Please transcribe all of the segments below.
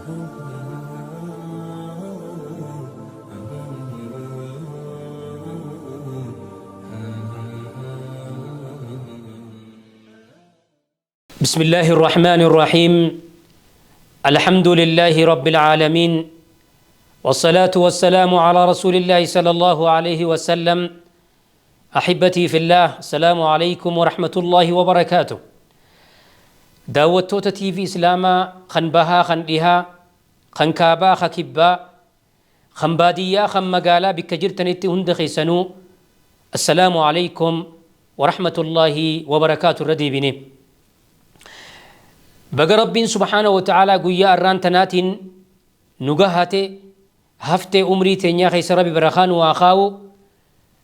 بسم الله الرحمن الرحيم. الحمد لله رب العالمين، والصلاة والسلام على رسول الله صلى الله عليه وسلم. أحبتي في الله، السلام عليكم ورحمة الله وبركاته. Daawwattoota TV Islaamaa kan bahaa, kan dhihaa, kan kaabaa, kan kibbaa, kan baadiyyaa, kan magaalaa, bikka jirtanitti hunda keessanuu السلام عليكم ورحمة الله وبركاته. Irra deebine. Baga Rabbiin سبحانه وتعالى guyyaa arraan tanaatiin nu gahate. Haftee umrii teenyaa keessa Rabbi barakaa nu haa kaa'u.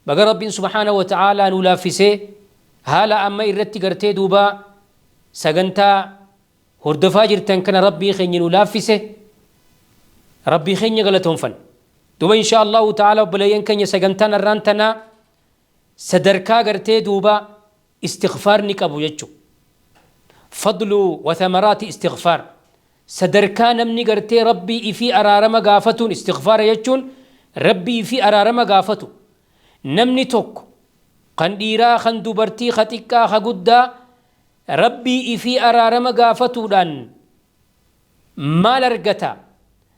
Baga Rabbiin سبحانه وتعالى nu laaffisee haala amma irratti gartee duuba sagantaa hordofaa jirtan kana Rabbii keenya nu laaffise, Rabbii keenya galatoonfan. Duuba إن شاء الله تعالى obboleeyyan keenya, sagantaan arraan tanaa sadarkaa gartee duuba istigfaarni qabu jechuudha. فضل وثمرات استغفار. Sadarkaa namni gartee Rabbii ifii araarama gaafatuun, istigfaara jechuun Rabbii ifii araarama gaafatu, namni tokko kan dhiiraa, kan dubartii, ka xiqqaa, ka guddaa, Rabbii ifii araarama gaafatuudhaan maal argata,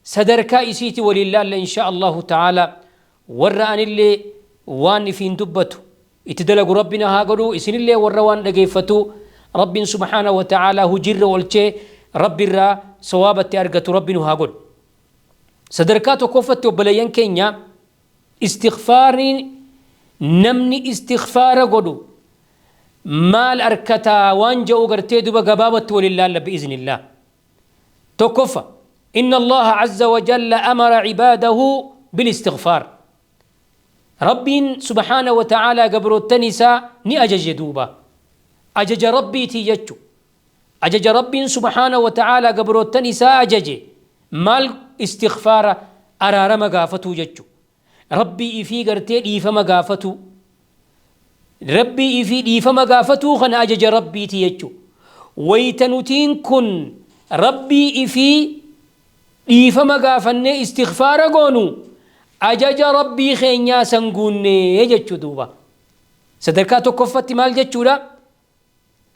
sadarkaa isiiti waliin laalla إن شاء الله تعالى. Warra anillee waan ifiin dubbatu itti dalagu Rabbina haa godhu. Isinillee warra waan dhageeffatu Rabbiin سبحانه وتعالى hujirra oolchee Rabbi irraa sawaabatti argatu Rabbi nu haa godhu. Sadarkaa tokkoffatti, obboleeyyan keenya, istigfaariin, namni istigfaara godhu maal arkataa waan je'u gartee duba gabaabatti waliin laalla بإذن الله. Tokkoffa, إن الله عز وجل أمر عباده بالاستغفار. Rabbiin سبحانه وتعالى gabroottan isaa ni ajaje. Duuba ajaja Rabbiiti jechu. Ajaja Rabbiin سبحانه وتعالى gabroottan isaa ajaje maal? Istigfaara, araarama gaafatuu jechu. Rabbii ifii gartee dhiifama gaafatuu, Rabbii ifii dhiifama gaafatuu kana ajaja Rabbiiti jechu. Wayta nutiin kun Rabbii ifii dhiifama gaafannee istigfaara goonu, ajaja Rabbii keenyaa san guunnee jechuu. Duuba sadarkaa tokkoffatti maal jechuudha?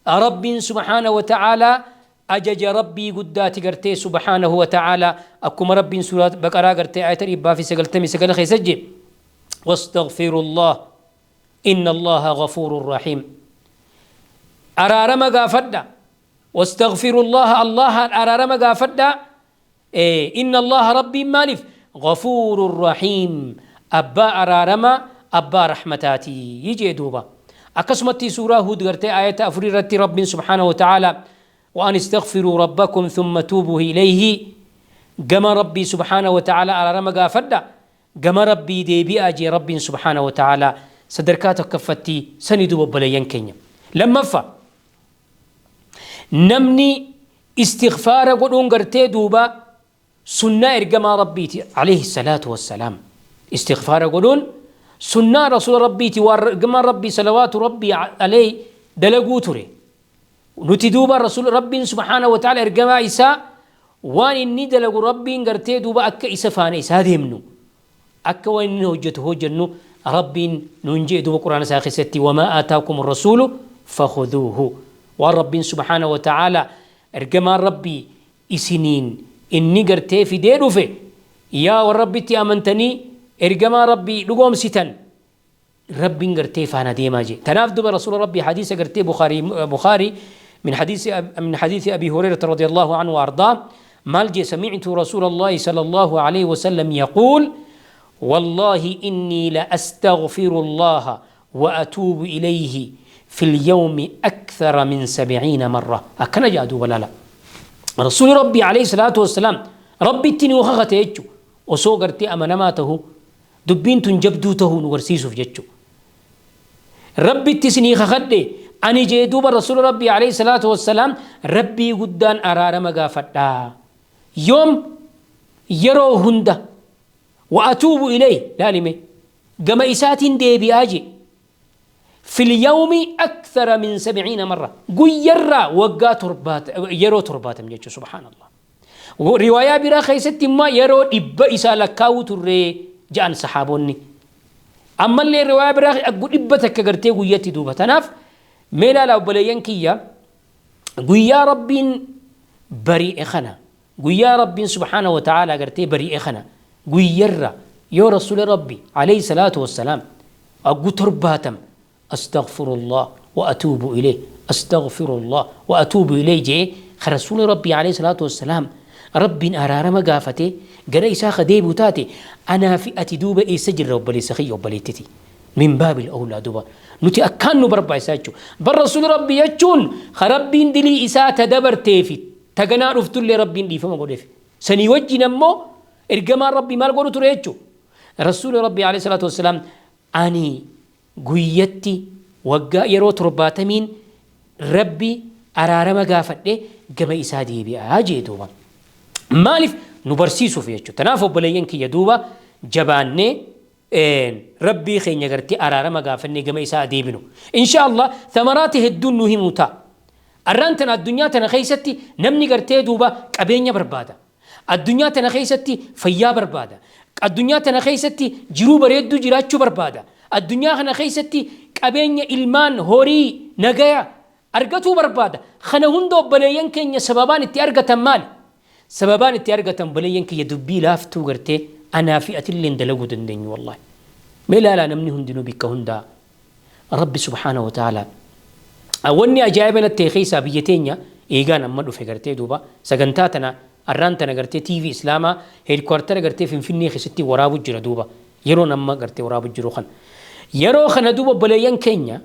Rabbiin سبحانه وتعالى ajaja Rabbii guddaati gartee سبحانه وتعالى. Akkuma Rabbiin Suuraa Baqaraa gartee ayata 199 keessa je: واستغفروا الله إن الله غفور رحيم. Araarama gaafadha. واستغفروا الله, الله araarama gaafadha. إن الله, Rabbiin maaliif? غفور رحيم, abbaa araarama, abbaa raxmataatii jee. Duuba akkasumatti Suuraa Huud gartee ayata 4 irratti Rabbiin سبحانه وتعالى: وأن استغفروا ربكم ثم توبوا إليه. Gama Rabbii سبحانه وتعالى araarama gaafadha, gama Rabbii deebi'aa jee Rabbiin سبحانه وتعالى. Sadarkaa tokkoffatti sani. Duuba obboleeyyan keenya, lammaffaa, namni istigfaara godhuun gartee duuba sunnaa ergamaa Rabbiiti عليه الصلاة والسلام. Istigfaara godhuun sunnaa rasuula Rabbiiti, waan ergamaan Rabbii صلوات ربي عليه dalaguu ture. Nuti duuba rasuul Rabbiin سبحانه وتعالى ergamaa isaa waan inni dalagu, Rabbiin gartee duuba akka isa faana isaa deemnu, akka waan inni hojjetu hojjennu Rabbiin nuun jee. Duuba Quraana isaa keessatti: وما آتاكم الرسول فخذوه. Waan Rabbiin سبحانه وتعالى ergamaan Rabbii isiniin inni gartee fidee dhufe, yaa warra Rabbitti amantanii ergamaa Rabbii dhugoomsitan, Rabbiin gartee faana deemaa jee. Tanaaf duba rasuula Rabbii hadiisa gartee Bukhaarii من حديث أبي هريرة رضي الله عنه وأرضاه maal jee؟ سمعت رسول الله صلى الله عليه وسلم يقول: والله إني لأستغفر الله وأتوب إليه في اليوم أكثر من 70 مرة. Akkana jaa. Duuba lala, rasuuli Rabbii عليه الصلاة والسلام Rabbitti ni kakate jechu. Osoo gartee amanamaa tahu dubbiin tun jabduu tahuu nu garsiisuuf jechu. Rabbitti isinii kakadhe ani jee. Duuba rasuula Rabbii عليه الصلاة والسلام Rabbii guddaan araarama gaafadhaa yoom? Yeroo hunda. وأتوب إليه, laalime, gama isaatiin deebi'aa je. في اليوم أكثر من 70 مرة, guyyarraa waggaa 70, yeroo 70 jechuu. سبحان الله. Riwaayaa biraa keessatti immoo yeroo 100 isaa lakkaa'uu turre ja'an sahaabonni. Ammallee riwaayaa biraa aggu 100 gartee guyyatti duuba. Tanaaf mee ilaalaa obboleeyyan kiyya, guyyaa Rabbiin bari'e kana, guyyaa Rabbiin subhaanahu wa ta'aalaa gartee bari'e kana, guyyarra yoo Rasuula Rabbi alayhi salaatu wassalaam aggu 70 astaghfirullah wa atuubu ilayh, astaghfirullah wa atuubu ilayh jee ka Rasuula Rabbi alayhi salaatu wassalaam Rabbiin araarama gaafatee gara isaa ka deebi'u taate, anaa fi ati duuba eessa jirra, obboleessa kiyya, obboleettiti? Min baabil awlaa duuba nuti akkaan nu barbaachisaa jechuudha. Bar Rasuula Rabbi jechuun ka Rabbiin dilii isaa ta dabartee fi ta ganaa dhuftullee Rabbiin dhiifama godheef. Sanii wajjin ammoo ergamaan Rabbii maal godhu ture jechuudha? Rasuula Rabbi alayhi salaatu wassalaam ani guyyatti waggaa yeroo 70n Rabbi araarama gaafadhe gama isaa deebi'a jee duuba. Maaliif nu barsiisuuf jechuudha. Tanaaf obboleeyyan kiyya, duuba jabaannee Rabbii keenya gartee araarama gaafannee gama isaa deebinu. Insha Allah thamaraati hedduun nu himuu ta'a. Arraan tana addunyaa tana keessatti namni gartee duuba qabeenya barbaada. Addunyaa tana keessatti fayyaa barbaada. Addunyaa tana keessatti jiruu bareedduu jiraachuu barbaada. Addunyaa kana keessatti qabeenya, ilmaan, horii, nagaya argatuu barbaada. Kana hunda obboleeyyan keenya sababaan itti argatan maali? Sababaan itti argatan, obboleeyyan kiyya, dubbii laaftuu gartee anaa fi atilleen dalaguu dandeenyu wallahi. Mee ilaalaa, namni hundinuu bikka hundaa Rabbi subhaanahu wa ta'ala. Wanni ajaa'iba natti ta'e keessaa, biyya teenya eegaan amma dhufe gartee duuba sagantaa tana arraan tana gartee TV Islaamaa headquartera gartee Finfinnee keessatti waraabu jira duuba, yeroon amma gartee waraabu jiru kana. Yeroo kana duuba, obboleeyyan keenya,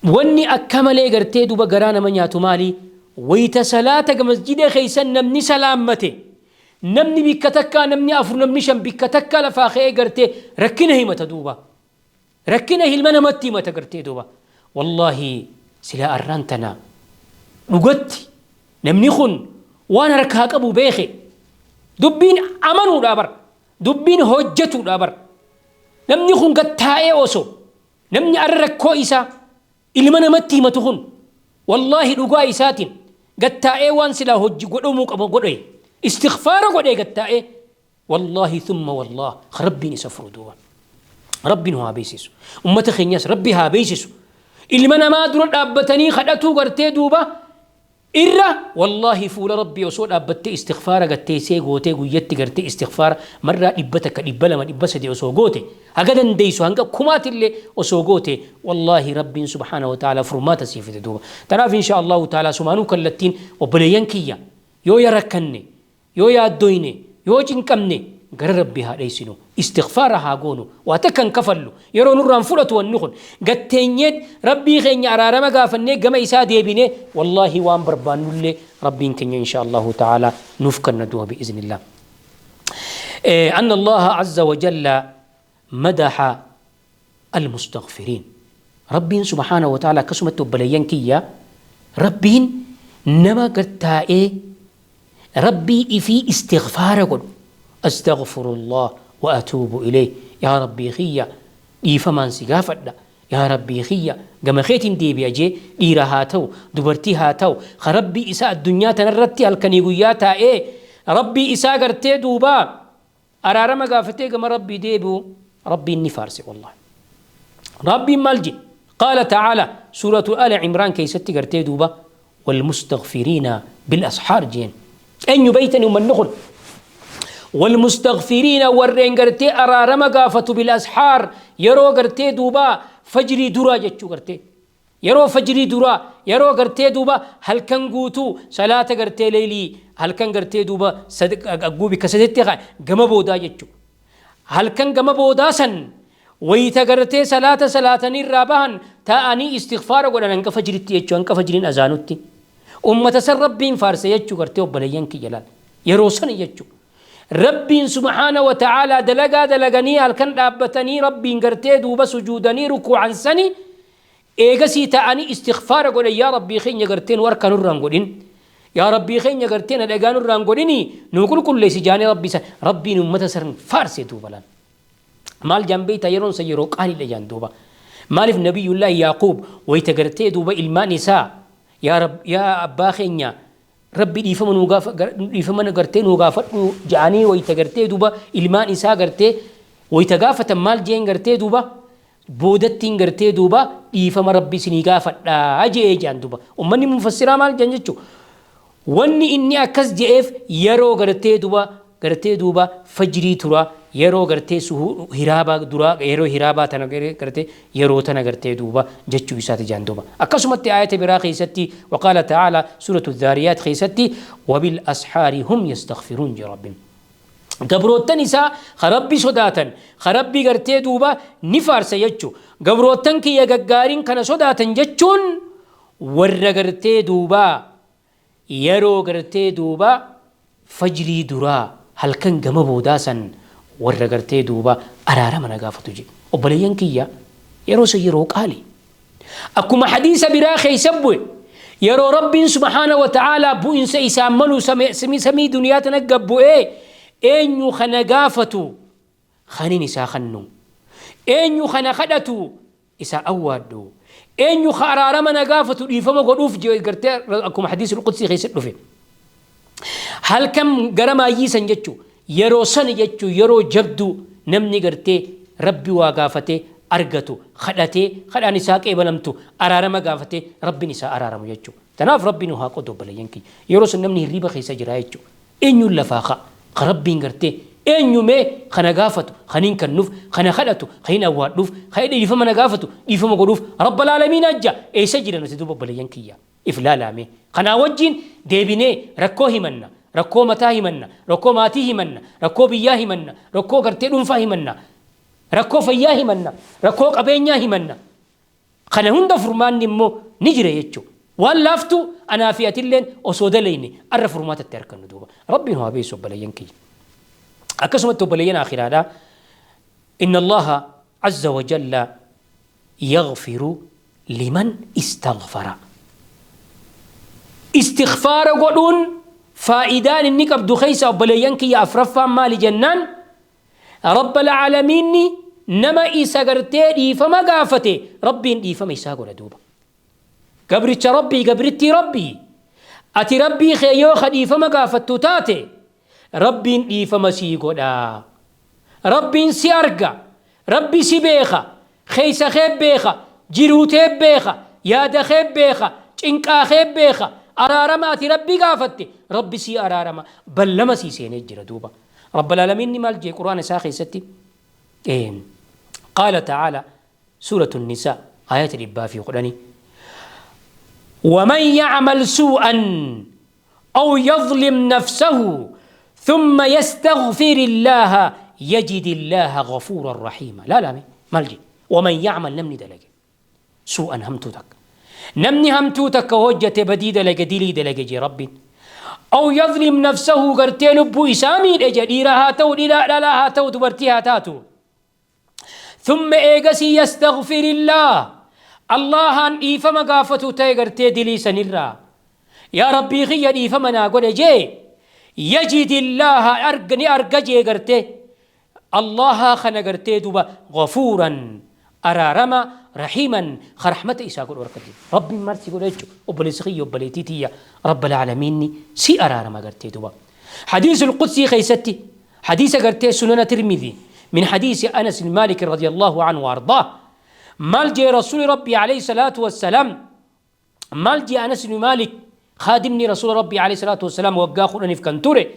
wanni akka malee gartee duuba garaa nama nyaatu maali? Wayita salaata masjida keessan namni salaammate, namni bikka takkaa, namni afur, namni shan bikka takkaa lafaa ka'ee gartee rakkina himata duuba. Rakkina ilma namatti himata gartee duuba. Wallaahi silaa arraan tana dhugatti namni kun waan harkaa qabu beeke, dubbiin amanuudhaa bar, dubbiin hojjetuudhaa bar. Namni kun gattaa'ee osoo namni arra rakkoo isaa ilma namatti himatu kun wallaahi dhugaa isaatiin gattaa'ee waan silaa hojii godhamuu qabu godhe, istighfaara godhee gattaa'ee, wallaahi thumma wallaah Rabbiin isa furu duuba. Rabbiin haa beeksisu. Ummata keenyas Rabbi haa beeksisu. Ilma namaa dura dhaabbatanii kadhatuu gartee duuba irra, wallaahi fuula Rabbii osoo dhaabbattee istighfaara gatteessee gootee, guyyatti gartee istighfaara marraa 100, 200, 300 osoo goote, haga dandeessu hanga kumaatillee osoo goote, wallaahi Rabbiin subhaana wa ta'ala furmaata sii fide duuba. Tanaaf insha Allahu ta'ala sumaanuu kallattiin, obboleeyyan kiyya, yoo yarakkanne, yoo yaaddoyne, yoo cinqamne, gara Rabbii haa dheessinu, istighfaara haa goonu. Waa takka hin kafallu, yeroo nurraan fudhatu wanni kun. Gatteenyeet Rabbii keenya araarama gaafannee gama isaa deebinee, wallaahi waan barbaannullee Rabbiin keenya insha Allahu ta'ala nuuf kanna du'a bi'iznillah. أن الله عز وجل مدح المستغفرين. ربين سبحانه وتعالى كسمت obboleeyyan kiyya, Rabbiin nama gattaa'ee Rabbii ifii istighfaara godhu, astaghfirullah wa atuubu ilayh, yaa Rabbii kiyya dhiifamaan si gaafadha, yaa Rabbii kiyya gama keetiin deebi'a jee, dhiira haa ta'u, dubartii haa ta'u, ka Rabbii isaa addunyaa tanarratti halkanii guyyaa taa'ee Rabbii isaa gartee duuba araarama gaafatee gama Rabbii deebi'u Rabbiin ni faarse wallahi. Rabbiin maal jedhe? Qaala ta'aala suuratu Ala Imraan keessatti gartee duuba walmustaghfiriina bil ashaar jeen. Eenyu beeytani ummanni kun? Walmustaghfiriina, warreen gartee araarama gaafatu, bil ashaar, yeroo gartee duuba fajrii duraa jechuu, gartee yeroo fajrii duraa, yeroo gartee duuba halkan guutuu salaata gartee leeylii halkan gartee duuba guubi kasatetti gama boodaa jechuu, halkan gama boodaa san wayita gartee salaata salaatanii irraa bahan taa'anii istighfaara godhan hanga fajritti jechuu, hanga fajriin azaanutti. Ummata san Rabbiin faarse jechuu gartee, obboleeyyan kiyya, laal yeroo san jechuu Rabbiin subhaana wa ta'aalaa dalagaa dalaganii halkan dhaabbatanii Rabbiin gartee duuba sujuudanii rukuu'an sani eegasii ta'anii istighfaara godhan, yaa Rabbii keenya gartee nu harka nurraan godhin, yaa Rabbii keenya gartee na dhagaa nurraan godhini, nu qulqulleessi jaanii Rabbii san. Rabbiin ummata san faarse duuba. Laal maal jaan beeytaa? Yeroon san yeroo qaaliidha jaan duuba. Maaliif? Nabiyyullaahi Yaaquub wayita gartee duuba ilmaan isaa yaa rab, yaa abbaa keenya Rabbi dhiifama nuu gaafa dhiifama gartee nuu gaafadhu ja'anii wayita gartee duuba ilmaan isaa gartee wayita gaafatan maal jeen gartee duuba boodattiin gartee duuba dhiifama Rabbi isinii gaafadhaa je'ee jaan duuba. Ummanni mufassiraa maal jaan jechuu, wanni inni akkas je'eef yeroo gartee duuba gartee duuba fajrii tura, yeroo gartee hiraabaa duraa, yeroo hiraabaa tana gartee yeroo tana gartee duuba jechuu isaati jaan duuba. Akkasumatti aayata biraa keessatti, waqaala ta'aala, suuratu Dhaariyaat keessatti, wabil ashaari hum yastaghfiruun jee Rabbiin. Gabroottan isaa ka Rabbi sodaatan, ka Rabbi gartee duuba ni faarsa jechu. Gabroottan kiyya gaggaariin kana sodaatan jechuun warra gartee duuba yeroo gartee duuba fajrii duraa halkan gama boodaa san warra gartee duuba araarama na gaafatu jedhe. Obboleeyyan kiyya, yeroo san yeroo qaali. Akkuma hadiisa biraa keessa bu'e, yeroo Rabbiin subhaana wa ta'aalaa bu'insa isaan malu samii duniyaa tana gad bu'ee, eenyu kana gaafatu kanin isaa kannu, eenyu kana kadhatu isaa awwaadhu, eenyu ka araarama na gaafatu dhiifama godhuuf gartee, akkuma hadiisa qudsii keessa dhufe. Halkan gara maayyiisan jechuu, yeroo sani jechuu, yeroo jabduu namni gartee Rabbi waa gaafatee argatu, kadhatee kadhaan isaa qeebalamtu, araarama gaafatee Rabbiin isaa araaramu jechuu. Tanaaf Rabbi nu haa qodu, obboleeyyan kiyya. Yeroo san namni hirriiba keessa jira jechuu. Eenyuun lafaa ka'a ka Rabbiin gartee eenyu mee kana gaafatu kaniin kennuuf, kana kadhatu kaniin awwaadhuuf, ka dhiifama na gaafatu dhiifama godhuuf Rabbal aalamiin ajja. Eessa jira nuti duuba, obboleeyyan kiyya? If laalaame. Kanaa wajjiin deebinee rakkoo himanna, rakkoo mataa himanna, rakkoo maatii himanna, rakkoo biyyaa himanna, rakkoo gartee dhuunfaa himanna, rakkoo fayyaa himanna, rakkoo qabeenyaa himanna. Kana hunda furmaanni immoo ni jira jechuudha. Waan laaftuu anaa fi atilleen osoo dalayne arra furmaatatti argannu duuba. Rabbiin haa beessu, obboleeyyan kiyya. Akkasumatti obboleeyyan akhiraadhaa, inna Allaha azza wa jalla yaghfiru liman istaghfara. Istighfaara godhuun faayidaan inni qabdu keessa, obboleeyyan kiyya, afraffaan maali jennaan, Rabbal aalamiinni nama isa gartee dhiifama gaafate Rabbiin dhiifama isaa godha duuba. Gabricha Rabbii, gabrittii Rabbii, ati Rabbii kee yoo ka dhiifama gaafattu taate Rabbiin dhiifama sii godha. Rabbiin si arga. Rabbi si beeka. Keessa kee beeka. Jiruu tee beeka. Yaada kee beeka. Cinqaa kee beeka. Araarama ati Rabbi gaafatte Rabbi sii araarama. Ballama sii seenee jira duuba. Rabbal aalamiinni maal jee Qur'aana isaa keessatti? Qaala ta'aala, suuratu Nisaa ayata 110: ومن يعمل سوءا أو يظلم نفسه ثم يستغفر الله يجد الله غفورا رحيما. لا لا maal jedhe? ومن يعمل, namni dalage, سوءا, hamtuu takka, namni hamtuu takka hojjate, badii dalage, dilii dalage jee Rabbiin, أو يظلم نفسه, gartee lubbuu isaa miidhe je, dhiira haa ta'u, dhalaa haa ta'u, dubartii haa taatu, ثم eegasii يستغفر الله, Allahaan dhiifama gaafatu ta'e, gartee dilii sanirraa yaa Rabbii kiyya dhiifama naa godhe jee, يجد الله, ni arga jee, gartee Allaha kana gartee duba غفورا, araarama, رحيما, ka rahmata isaa godhu argate. Rabbiin maal si godha jechu, obboleessi kiyya, obboleettii tiyya? Rabbal aalamiinni si araarama gartee duba. Hadiisul qudsii keessatti, hadiisa gartee Sunana Tirmidhi, من حديث أنس المالك رضي الله عنه وأرضاه, maal jee رسول ربي عليه الصلاة والسلام؟ maal jee أنس بن مالك, خادمني رسول ربي عليه الصلاة والسلام waggaa 10f kan ture,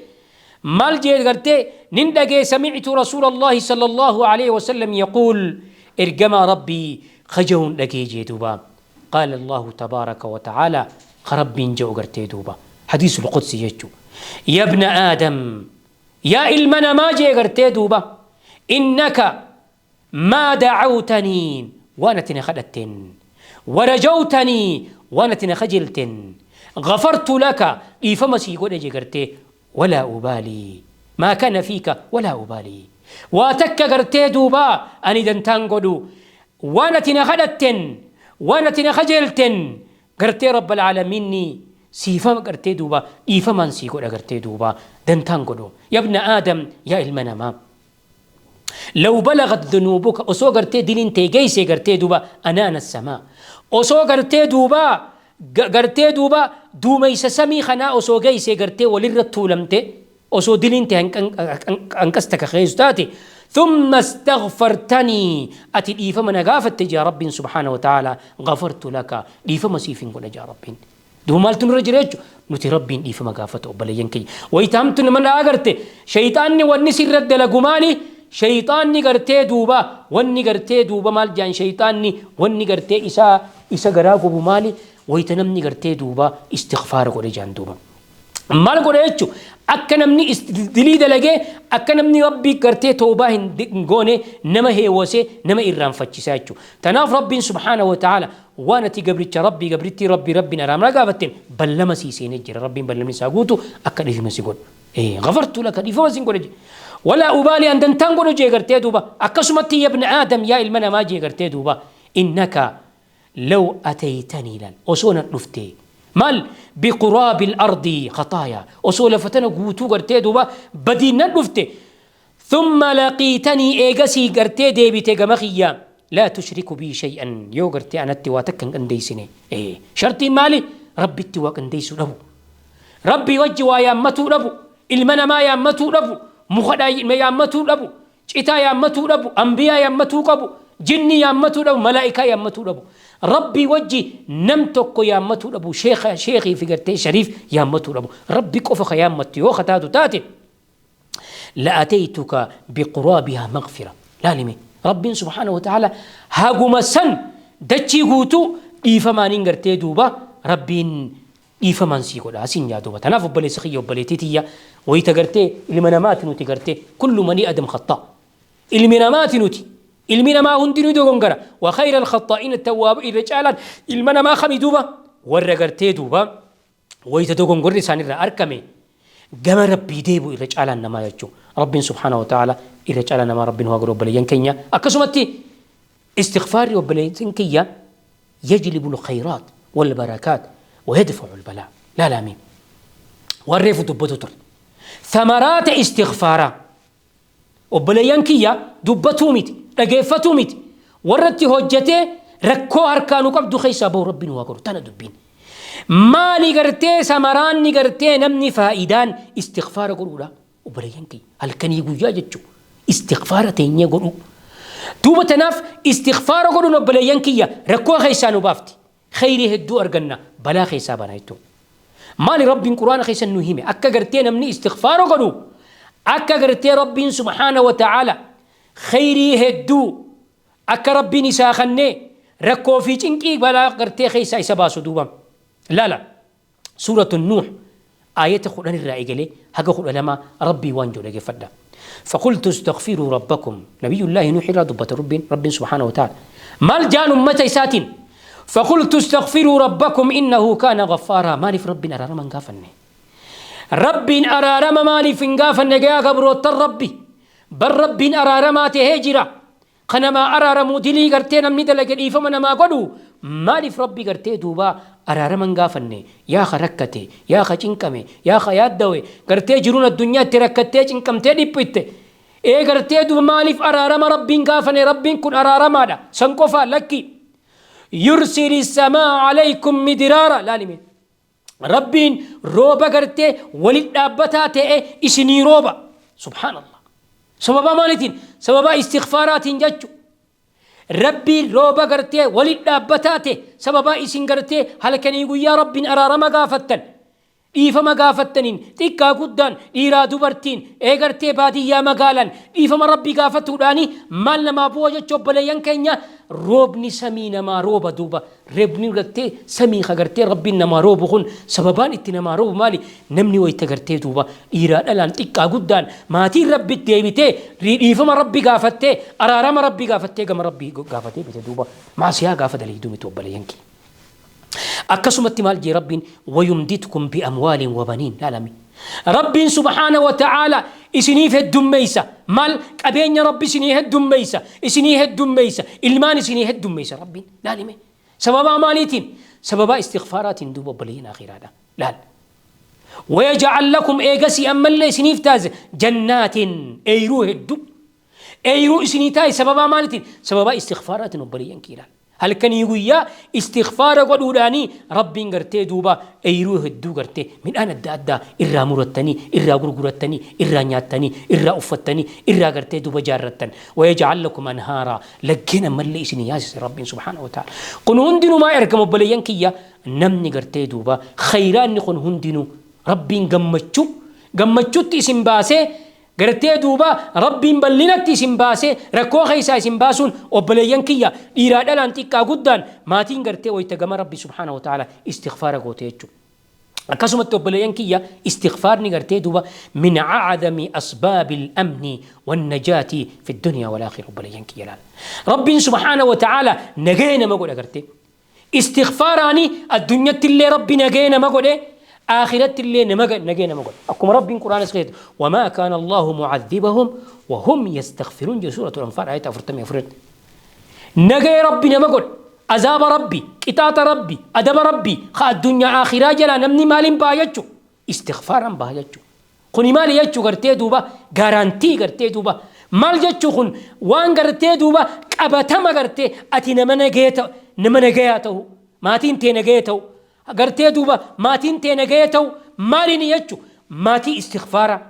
maal jee gartee? Nin dhagee, سمعت رسول الله صلى الله عليه وسلم يقول, ergamaa Rabbii kajahuun dhagee jee duuba. قال الله تبارك وتعالى, ربين جو gartee duuba, حديث القدس jechu, يا ابن آدم, yaa ilma namaa jee gartee duuba, إنك ما دعوتني, waan ati na kadhatten, ورجوتني, waan ati na kajelten, غفرت لك, dhiifama sii godhe jee gartee, ولا أبالي ما كان فيك ولا أبالي, waa takka gartee duuba ani dantaan godhu, waan ati na kadhatten, waan ati na kajeelten gartee rabbal aalamiinni siifama gartee duuba dhiifamaan sii godha, gartee duuba dantaan godhu. يا ابن آدم, yaa ilma namaa, لو بلغت ذنوبك, osoo gartee diliin tee geeyse gartee duuba عنان السماء, osoo gartee duuba Gartee duuba duumeysa samii kanaa osoo geeyse gartee walirra tuulamte osoo diliin tee hanqas takka keeysu taate ثم استغفرتني ati dhiifama na gaafatte jaa rabbiin subhaana wa ta'ala ghafartu laka dhiifama siif hin godha jaa rabbiin. Duuba maaltu nurra jira jechuudha? Nuti rabbiin dhiifama gaafatu obboleeyyan keenya. Wayita hamtu nama na agarte shayxaanni wanni sirra dalagu maali? Shayxaanni gartee duuba wanni gartee duuba maal jaan shayxaanni wanni gartee isaa isa garaa gubu maali? Wayita namni gartee duuba istighfaara godhe jaan duuba. Maal godha jechu akka namni dilii dalagee akka namni rabbii gartee toobaa hin goone nama heewwasee nama irraanfachisaa jechu. Tanaaf rabbiin subhaanahu wa ta'ala waan ati gabricha rabbii gabrittii rabbii rabbiin araamraa gaafatteen ballama sii seenee jira rabbiin ballamni isaa guutu akka dhiifama si godhu. Ghafartu laka dhiifama siin godhe jee. Walaa ubaalii an dantaan godhu jee gartee duuba akkasumatti yabna aadam yaa ilma namaa jee gartee duuba innaka Law ataytanii laal osoo nan dhuftee maal biquraabil ardii khaxaayaa osoo lafa tana guutuu gartee duuba badiin nan dhufte thumma laqiitanii eegasii gartee deebite gama kiyya laa tushriku bii shay'an yoo gartee anatti waa takka hin qindeessine shartiin maali rabbitti waa qindeessuu dhabu rabbii wajji waa yaammatuu dhabu ilma namaa yaammatuu dhabu muka yaammatuu dhabu Citaa yaammatuu dhabu, anbiyaa yaammatuu qabu, jinnii yaammatuu dhabu, malaa'ikaa yaammatuu dhabu. Rabbii wajji nam tokko yaammatuu dhabu, sheekha, sheekhii fi gartee shariif yaammatuu dhabu. Rabbi qofa ka yaammattu yoo ka taatu taate, la'ataytuka biquraabihaa maghfira. Laali mee. Rabbiin subhaanahu wa ta'aala haguma san dachii guutuu dhiifamaaniin gartee duuba Rabbiin dhiifamaan sii godha siin jaa duuba tanaaf obboleessa kiyya obboleettii tiyya wayita gartee ilma namaati nuti gartee kullu manii adam khaxaa ilmi namaati nuti ilmi namaa hundinuu dogongara wa khayra alkhaxaa'iina tawwaabu irra caalaan ilma namaa kami duuba warra gartee duuba wayita dogongorri isaanirraa arkame gama rabbii deebi'u irra caalaan namaa jechuu rabbiin subhaanahu wa ta'ala irra caalaa namaa rabbiin waa godhu obboleeyyan keenya akkasumatti istighfaarri obboleeyyan kiyya yajlibu lkhayraat walbarakaat wayadfacu lbalaa laalaa mee waan reefu dubbatu ture thamaraata istighfaaraa obboleeyyan kiyya dubbatuu miti dhageeffatuu miti warra itti hojjetee rakkoo harkaa nu qabdu keessaa bahu rabbi nu haa godhu tana dubbiin maali gartee samaraanni gartee namni faayidaan istighfaara godhuudha Obboleeyyan kiyya halkanii guyyaa jechuun istighfaara teenyee godhuu. Duuba tanaaf istighfaara godhuun obboleeyyan kiyya rakkoo keessaa nu baafti. Kheyrii hedduu arganna balaa keessaa baana jechuudha. Maali Rabbiin Qur'aana keessa nu hime akka gartee namni istighfaara godhu akka gartee Rabbiin subhaana wa ta'aala kheyrii hedduu akka Rabbiin isaa kannee rakkoo fi cinqii balaa gartee keessaa isa baasu duuba. Laala. Suuratu Nuuh aayata 10 irraa eegalee haga 12 Rabbii waan jedhu dhageeffadha. Faqultu istaghfiruu rabbakum Nabiyyullaahi Nuuh irraa dubbata Rabbiin Rabbiin subhaanahu wa ta'ala. Maal jaan ummata isaatiin? Faqultu istaghfiruu rabbakum innahu kaana ghaffaaraa maaliif Rabbiin araarama hin gaafanne? Rabbiin araarama maaliif hin gaafanne yaa gabroottan Rabbi? Bar Rabbiin araaramaa tahee jira. Ka namaa araaramu dilii gartee namni dalage dhiifama namaa godhu maaliif rabbi gartee duuba araarama hin gaafanne yaa ka rakkate yaa ka cinqame yaa ka yaaddawe gartee jiruun addunyaa itti rakkattee cinqamtee dhiphitte ee gartee duuba maaliif araarama rabbiin gaafane rabbiin kun araaramaadha san qofaa lakki yursili samaa alaykum midiraara laalime Rabbiin rooba gartee walit dhaabbataa ta'e isinii rooba. Subhaanallah. Sababaa maaliitiin? Sababaa istighfaaraatiin jechu. Rabbiin rooba gartee walit dhaabbataa ta'e sababaa isin gartee halkanii guyyaa Rabbiin araarama gaafattan. Dhiifama gaafattaniin xiqqaa guddaan dhiiraa dubartiin ee gartee baadiyyaa magaalaan dhiifama Rabbii gaafatuudhaani maal namaa bu'a jechu obboleeyyan keenya roobni samii namaa rooba duuba Reebni gartee samii ka gartee Rabbiin namaa roobu kun sababaan itti namaa roobu maali? Namni wayta gartee duuba dhiiraa dhalaan xiqqaa guddaan maatiin Rabbitti deebitee dhiifama Rabbi gaafattee araarama Rabbi gaafattee gama Rabbii gaafatee bite duuba maasiyaa gaafa dalayduu miti obboleeyyan kiyya. Akkasumatti maal jee Rabbiin wayumdidkum bi'amwaalin wabaniin laalami. Rabbiin subhaana wa ta'aala isiniif heddummeeysa maal qabeenya Rabbi isinii heddummeeysa isinii heddummeeysa ilmaan isinii heddummeeysa Rabbiin. Laali mee. Sababaa maaliitiin? Sababaa istighfaaraatiin duuba obboleeyyan akhiiraadha. Laal. Wayaja'al lakum eegasii ammallee isiniif taasisa jannaatin eeyruu hedduu. Eeyruu isinii taasisa sababaa maaliitiin? Sababaa istighfaaraatiin obboleeyyan kiyya laal. Halkanii guyyaa istighfaara godhuudhaanii Rabbiin gartee duuba eeyruu hedduu gartee midhaan adda addaa irraa murattanii, irraa gurgurattanii, irraa nyaattanii, irraa uffattanii, irraa gartee duuba jaarrattan. Wayaj'al lakum anhaaraa, laggeen ammallee isinii yaasise Rabbiin subhaanahu wa ta'ala. Kun hundinuu maa ergama obboleeyyan kiyya? Namni gartee duuba khayraanni kun hundinuu Rabbiin gammachuu gammachutti isin baasee, gartee duuba Rabbiin bal'inatti isin baasee rakkoo keessaa isin baasuun, obboleeyyan kiyya, dhiiraa dhalaan, xiqqaa guddaan, maatiin gartee wayta gama Rabbi subhaanahu wa ta'ala istighfaara goote jechuudha. Akkasumatti obboleeyyan kiyya, istighfaarni gartee duuba min a'adami asbaabil amni wan najaati fi dunyaa wal aakhira. Obboleeyyan kiyya, laala. Rabbiin subhaanahu wa ta'ala nagaya nama godha gartee. Istighfaaraani addunyatti illee Rabbi nagaya nama godhe, akhiratti illee nama nagaya nama godhe. Akkuma Rabbiin Qur'aana isa keessatti wamaa kaana Allahu mu'adhibahum wa hum yastaghfiruun jedhu, suuratul Anfaal ayata 44 irratti. Nagaya Rabbi nama godhe. Azaaba Rabbi, qixaaxa Rabbi, adaba Rabbi ka addunyaa akhiraa jalaa namni maaliin baha jechu? Istighfaaraan baha jechu. Kuni maali jechu gartee duuba? Guarantee gartee duuba maal jechu kun? Waan gartee duuba qabatama gartee ati nama nagaya ta'u, nama nagayaa ta'u, maatiin tee nagaya ta'u, gartee duuba maatiin tee nagaya ta'u maaliini jechu? Maatii istighfaara,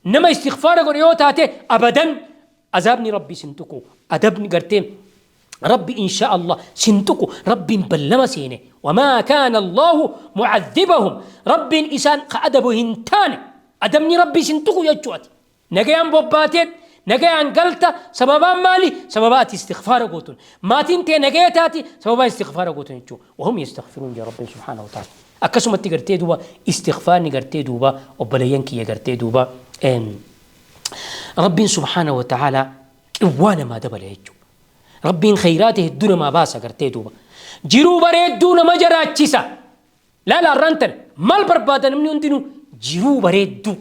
nama istighfaara godhe yoo taate, abadan azaabni Rabbi sin tuqu, adabni gartee Rabbi insha Allah sin tuqu. Rabbiin ballama seene, wamaa kaana Allahu mu'adhibahum, Rabbiin isaan ka adabu hin taane, adabni Rabbi sin tuqu jechuu. Ati nagayaan bobbaateet nagayaan galta. Sababaan maali? Sababa ati istighfaara gootun maatiin tee nagaya taati, sababa istighfaara gootun jechuu. Wahum yastaghfiruun jee Rabbiin subhaanahu wa ta'ala. Akkasumatti gartee duuba istighfaarni gartee duuba, obboleeyyan kiyya, gartee duuba Rabbiin subhaanahu wa ta'ala qiwwaa namaa dabala jechuudha. Rabbiin khayraata hedduu namaa baasa gartee duuba. Jiruu bareedduu nama jaraachisa. Laala, har'aan tana maal barbaada namni hundinuu? Jiruu bareedduu.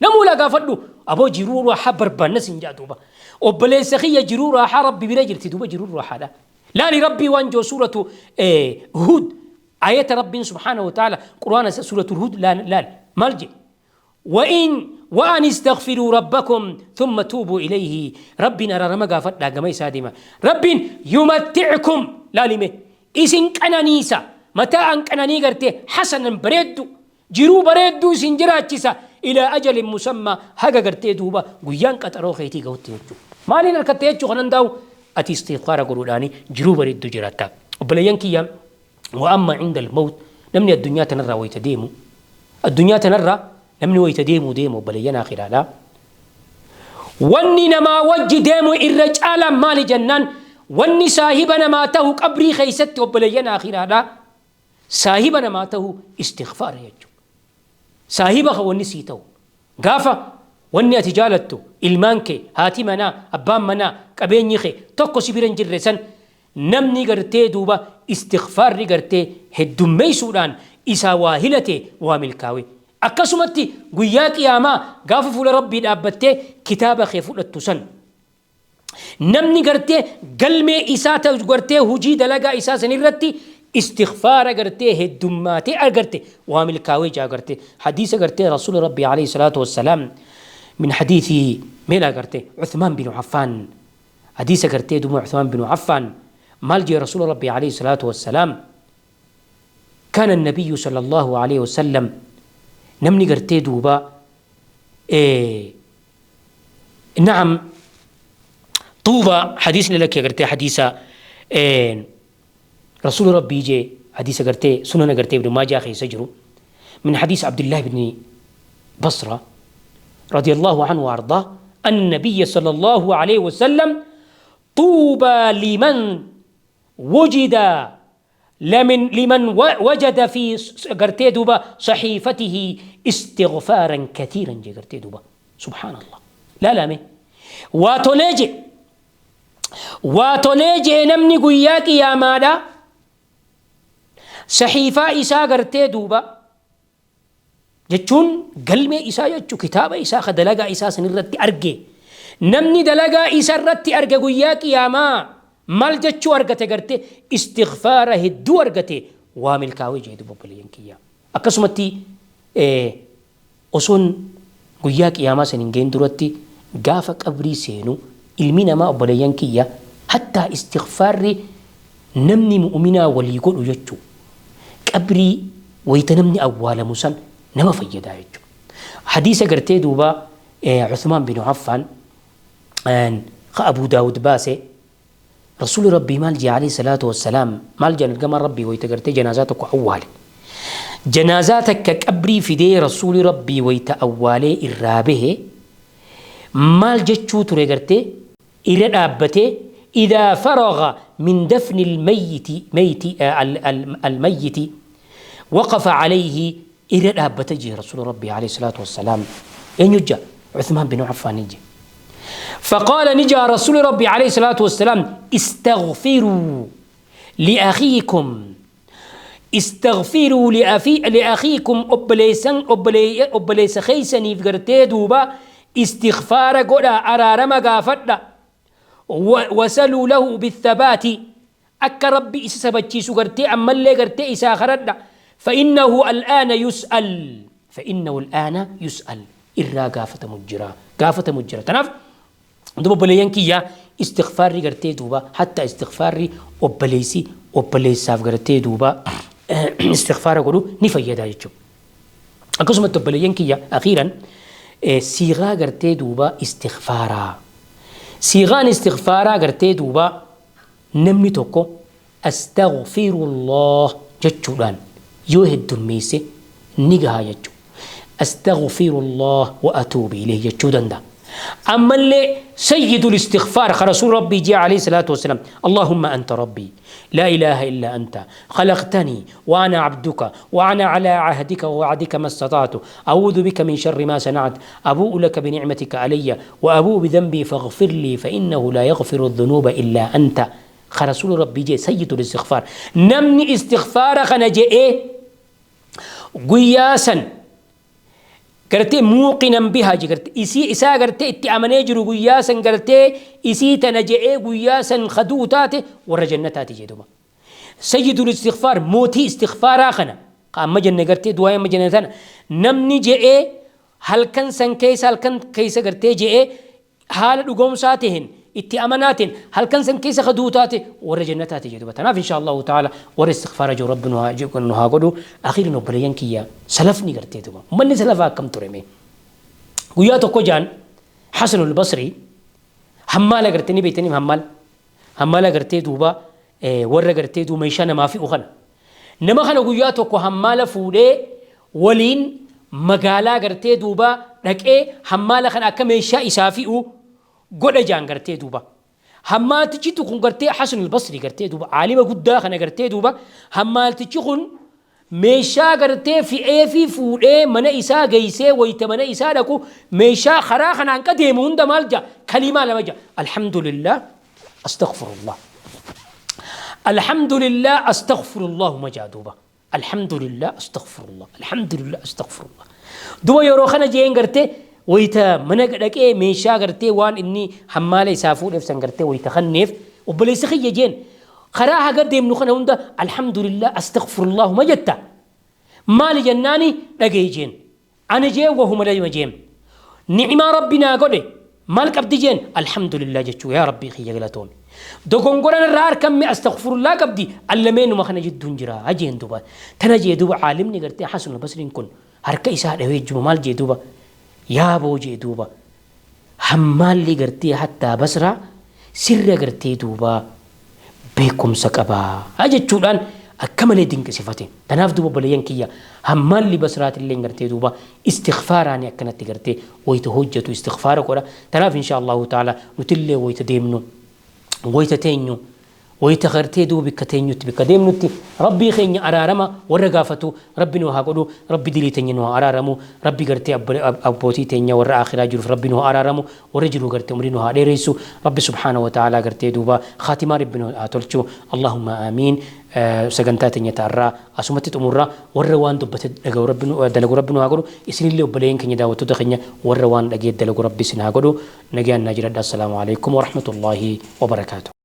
Namuu laa gaafadhu, aboo jiruu raaxaa barbaanna sin jaa duuba. Obboleessa kiyya, jiruu raaxaa Rabbi bira jirti duuba, jiruu raaxaadha. Laali, Rabbii waan joo suuratu Huud ayata Rabbiin subhaanahu wa ta'ala Quraana suuratu Huud laali maal jedhe? وإن وأن استغفروا ربكم ثم توبوا إليه، ربين أرارما قافت قما إسادما، ربين يمتعكم، لالمه إسن قنانيسا متاعا قناني قرتي حسنا بريدو، jiruu bareedduu isin jiraachisa، إلى أجل مسمى، haga gartee duuba guyyaan qaxaroo keetii gahutti jechuudha. Maaliin harkatte jechuu kanan daa'u? Ati istighfaara godhuudhaani jiruu bareedduu jiraatta. Obboleeyyan kiyya, وأما عند الموت، namni addunyaa tanarraa wayita deemu, addunyaa tanarraa namni wayita deemu deemu, obboleeyyan akhiraadha. Wanni namaa wajji deemu irra caalaan maali jennaan, wanni saahiba namaa ta'u qabrii keessatti, obboleeyyan akhiraadha, saahiba namaa ta'u istighfaara jechuudha. Saahiba kan wanni sii ta'u gaafa wanni ati jaalattu, ilmaan kee, haati manaa, abbaan manaa, qabeenyi kee tokko si bira hin jirre san, namni gartee duuba istighfaarri gartee heddummeessuudhaan isaa waa hilate waa milkaawe. Akkasumatti guyyaa qiyaamaa gaafa fuula Rabbii dhaabbattee kitaaba kee fudhattu san, namni gartee galmee isaa ta'u gartee hujii dalagaa isaa san irratti istighfaara gartee heddummaatee argarte waa milkaawee jaa. Gartee hadiisa gartee rasuula Rabbii alayhi salaatu wassalaam, min hadiisi meelaa gartee Uthmaan bin Affaan, hadiisa gartee duuba Uthmaan bin Affaan maal jee rasuula Rabbii alayhi salaatu wassalaam? كان النبي صلى الله عليه وسلم، namni gartee duuba نعم طوبى، حديثنا لك يا قرتي، حديثة رسول ربي جي، حديث قرتي سنن قرتي ابن ماجه خي سجرو، من حديث عبد الله بن بصرة رضي الله عنه وارضاه أن النبي صلى الله عليه وسلم: طوبى لمن وجد لمن وجد في قرتي دوبا صحيفته استغفارا كثيرا جي قرتي دوبا. سبحان الله، لا لا مي واتوليجي واتوليجي namni guyyaa qiyaamaadha saxiifaa isaa gartee duuba jechuun galmee isaa jechuu, kitaaba isaa ka dalagaa isaa san irratti arge, namni dalagaa isa irratti arge guyyaa qiyaamaa maal jechuu argate? Garte istighfaara hedduu argate waa milkaawee jee duba obboleeyyan kiyya. Akkasumatti osoon guyyaa qiyaamaa san hin gahin duratti gaafa qabrii seenu ilmi namaa, obboleeyyan kiyya, hattaa istighfaarri Namni mu'uminaa walii godhu jechuu qabrii wayta namni awwaalamu san nama fayyadaa jechuudha. Hadiisa gartee duuba Uthmaan bin Affaan ka Abu Daawud baase, Rasuulli Rabbii maal jee alayhi salaatu wassalaam? Maal jedhan ergamaan Rabbii wayta gartee janaazaa tokko awwaale? Janaazaa takka qabrii fidee Rasuulli Rabbii wayta awwaalee irraa bahe maal jechuu ture gartee irra dhaabbatee? Idaa faraga min dafni almayyiti mayti almayyiti waqafa alayhi, irra dhaabbata jee Rasuulli Rabbii alayhi salaatu wassalaam. Eenyu jaa? Uthmaan bin Affaan jee. فقال نجا رسول ربي عليه الصلاة والسلام: استغفروا لأخيكم، استغفروا لأخيكم، obboleessan obboleessa keeysaniif gartee duuba istighfaara godha, araarama gaafadha. وسلوا له بالثبات, akka Rabbi isa sabachiisu gartee ammallee gartee isaa kadhadha. فإنه الآن يسأل، فإنه الآن يسأل, irraa gaafatamu jira, gaafatamu jira. Tanaaf duuba obboleeyyan kiyya, istighfaarri gartee duuba hatta istighfaarri obboleessi obboleessaaf gartee duuba istighfaara godhu ni fayyada jechuudha. Akkasumatti obboleeyyan kiyya, akhiiran siigaa gartee duuba istighfaaraa, siigaan istighfaaraa gartee duuba namni tokko astaghfirullah jechuudhaan yoo heddummeesse ni gaha jechuudha. أستغفر الله وأتوب إليه jechuu danda'a. Ammallee سيد الاستغفار رسول ربي جاء عليه الصلاة والسلام: اللهم أنت ربي لا إله إلا أنت، خلقتني وأنا عبدك، وأنا على عهدك ووعدك ما استطعت، أعوذ بك من شر ما صنعت، أبوء لك بنعمتك علي وأبوء بذنبي، فاغفر لي فإنه لا يغفر الذنوب إلا أنت. رسول ربي جاء سيد الاستغفار. Namni استغفار kana je'ee guyyaa san gartee موقنا بها je gartee isii isaa gartee itti amanee jiru, guyyaa san gartee isii tana je'ee guyyaa san kaduu taate, warra jannataati jedhuma. سيد الاستغفار, mootii istighfaaraa kana amma jenne, gartee du'aa amma jenne tana namni je'ee halkan san keessa, halkan keessa gartee je'ee haala dhugoomsaa ta'een itti amanaatiin halkan san keessa kaduu taate, warra jannataati jedhuba. Tanaaf insha Allahu ta'ala warra istighfaara jiru Rabbi nu haa godhu. Akhiirin obboleeyyan kiyya, salafni gartee duba ummanni salafaa akkam ture mee? Guyyaa tokko jaan Hasanul Basri hammaala gartee ni beektanii, hammaal, hammaala gartee duuba warra gartee duuba meeshaa namaa fi'u kana, nama kana guyyaa tokko hammaala fuudhee waliin magaalaa gartee duuba dhaqee hammaala kana akka meeshaa isaa fi'u godha jaan gartee duuba. Hammaaltichi kun gartee Hasan al-Basri gartee duuba aalima guddaa kana gartee duuba hammaaltichi kun meeshaa gartee fi'ee fi fuudhee mana isaa geessee, wayita mana isaa dhaqu meeshaa karaa kanaan qadeemu hunda maal jaa? Kalimaa lama jaa: الحمد لله أستغفر الله، الحمد لله أستغفر الله ma jaa duuba. الحمد لله أستغفر الله، الحمد لله أستغفر الله. Duuba yeroo kana jeen gartee wayita mana dhaqee meeshaa gartee waan inni hammaala isaa fuudheef san gartee wayita kanneef, obboleessi kiyya jeen, karaa haga deemnu kana hunda الحمد لله أستغفر الله ma jetta, maali jennaani, dhagaye jeen, ani jeen wahuma lama jeen, ni'imaa Rabbi naa godhe maal qabdi jeen? الحمد لله jechuu, yaa Rabbii kiyya galatoomi, dogongoran irraa harkamme أستغفر الله qabdi, allameenuma kana jidduun jira jeen. Duuba tana jee duuba caalimni gartee Hasan Basriin kun harka isaa dhawee juma maal jee duuba? Yaaboo jee duuba, hammaalli gartee hattaa Basraa sirra gartee duuba beekumsa qabaa jechuudhaan akka malee dinqisifate. Tanaaf duuba obboleeyyan kiyya, hammaalli Basraatillee gartee duuba istighfaaraani akkanatti gartee wayita hojjetu istighfaara godha. Tanaaf insha Allahu ta'ala nutillee wayita deemnu, wayita teenyu, wayita gartee duuba bikka teenyutti, bikka deemnutti Rabbii keenya araarama warra gaafatu Rabbi nu haa godhu. Rabbi dilii teenya nu haa araaramu. Rabbi gartee abbootii teenya warra akhiraa jiruuf Rabbi nu haa araaramu. Warra jiru gartee umrii nu haa dheeressu. Rabbi سبحانه وتعالى gartee duuba khaatimaa Rabbi nu haa tolchu. اللهم آمين. Sagantaa teenya ta'arraa asumatti xumurraa. Warra waan dubbate dhaga'u Rabbi dalagu Rabbi nu haa godhu. Isinillee obboleeyyan keenya, daawwattoota keenya, warra waan dhagee dalagu Rabbi isin haa godhu. Nagaan naa jiradha. السلام عليكم ورحمة الله وبركاته.